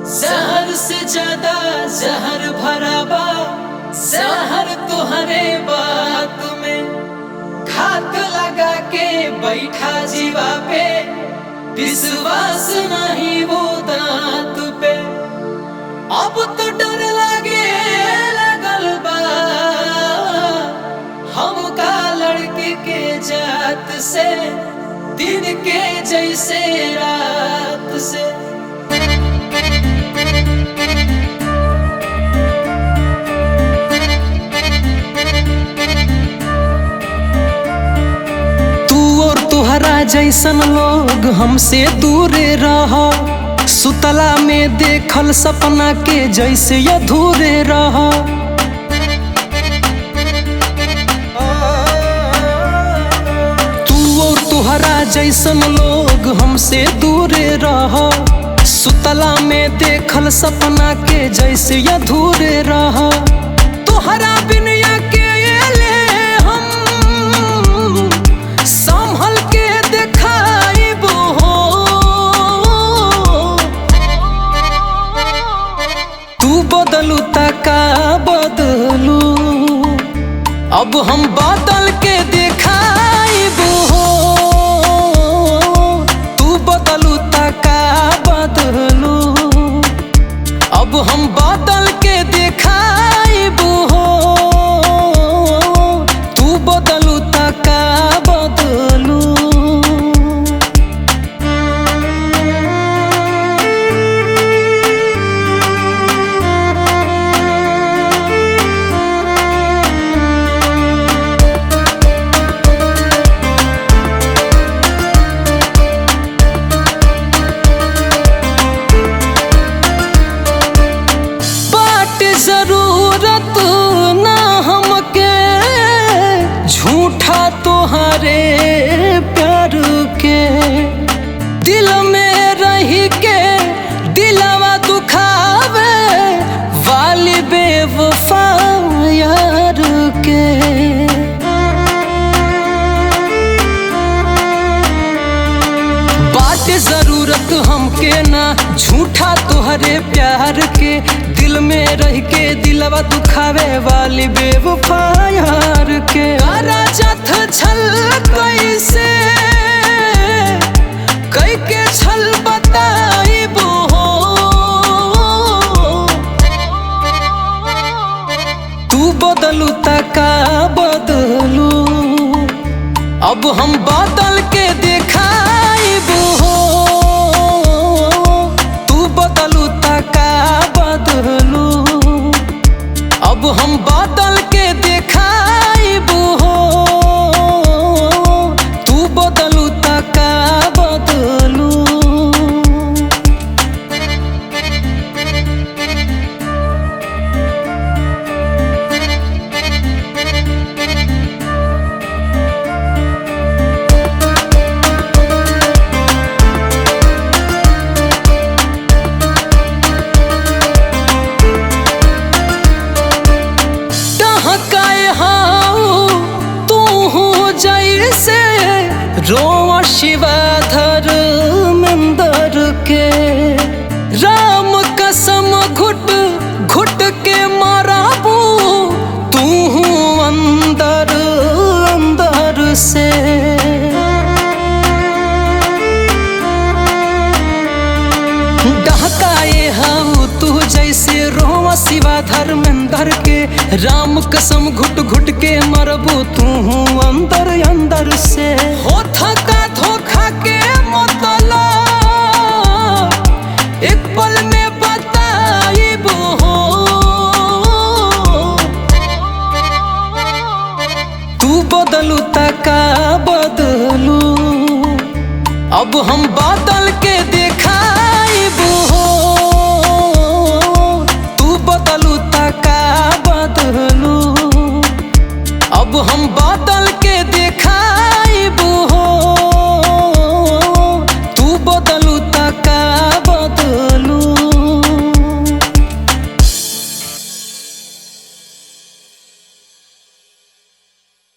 जहर से ज्यादा जहर भरा बा, जहर तुहरे बात में। घात लगा के बैठा जीवा पे, विश्वास नहीं वो दांत पे। अब तो डर लगे लगल बा हमका लड़के के जात से, दिन के जैसे रात से। तू और तुहरा जैसन लोग हमसे दूरे रह, सुतला में देखल सपना के जैसे अधूरे रह। तू और तुहरा जैसन लोग हमसे दूरे रह, सुतला में देखल सपना के जैसे अधूरे रह। तुहरा बिन अकेले हम संभल के देखाइबो हो। तू बदलू त का बदलू, अब हम बदल के देखाइबो हो। तू बदलू त का बदलू, अब हम बदल के देखाइबो हो। तू बदलू त का बदलू। बाट जरूरत ना हमके झूठा तुहारे प्यार के, दिल में रही के दिलवा दुखावे वाली बेवफा यार के। बाट जरूरत हमके ना झूठा तुहरे प्यार के, दिल में रह के दिलवा दुखावे वाली बेवफा यार के। राजथ छल कैसे कई के छल बताइबो हो। तू बदलू त का बदलू, अब हम बदल के देखाइबो हो। तू बदलू त का बदलू, अब हम बदल के देखाइबो हो। तू बदलू त का बदलू। टहकाए हाउ तू हो जैसे रोआ शिवाधर मंदर के, राम कसम घुट घुट के माराबू तू हूँ अंदर अंदर से। डहकाए हाउ तू जैसे रोआ शिवा धर्मेंद्र के, राम कसम घुट घुट के मरबू तू हूँ अंदर अंदर से। हो थका धोखा के मतलब एक पल में बताइबो हो। तू बदलू त का बदलू, अब हम बदल के देखाइबो हो। तू बदलू त का बदलू, अब हम